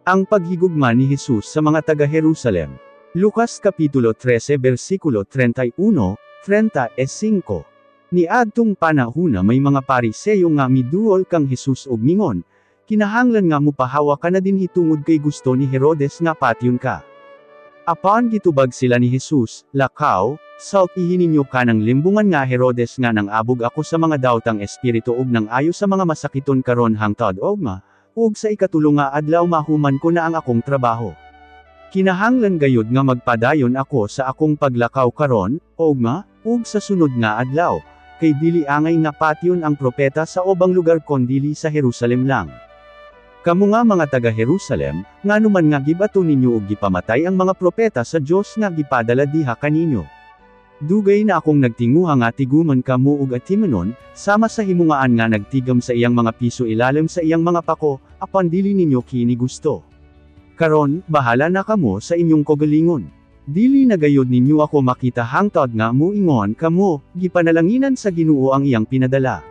Ang paghigugma ni Jesus sa mga taga-Jerusalem. Lucas Kapitulo 13 versikulo 31, 35. Niadtong panahuna may mga Pariseyo nga miduol kang Jesus og mingon, "Kinahanglan nga mupahawa ka na dinhi tungod kay gusto ni Herodes nga patyon ka." Apan gitubag sila ni Jesus, "Lakaw, sultihi ninyo kanang limbungan nga Herodes nga nang abog ako sa mga dawtang espiritu ug nang ayo sa mga masakiton karon hangtod ugma, ug sa ikatulo nga adlaw mahuman ko na ang akong trabaho. Kinahanglan gayud nga magpadayon ako sa akong paglakaw karon, ugma, ug sa sunod nga adlaw, kay dili angay nga patyon ang propeta sa ubang lugar kondili sa Jerusalem lang. Kamo nga mga taga Jerusalem, ngano man nga gibato ninyo ug gipamatay ang mga propeta sa Dios nga gipadala diha kaninyo? Dugay na akong nagtinguha nga tiguman kamo ug atimanon, sama sa himungaan nga nagtigam sa iyang mga piso ilalim sa iyang mga pako, apan dili ninyo kini gusto. Karon, bahala na kamo sa inyong kaugalingon. Dili na gayod ninyo ako makita hangtod nga muingon kamo, 'Gipanalanginan sa Ginoo ang iyang pinadala.'"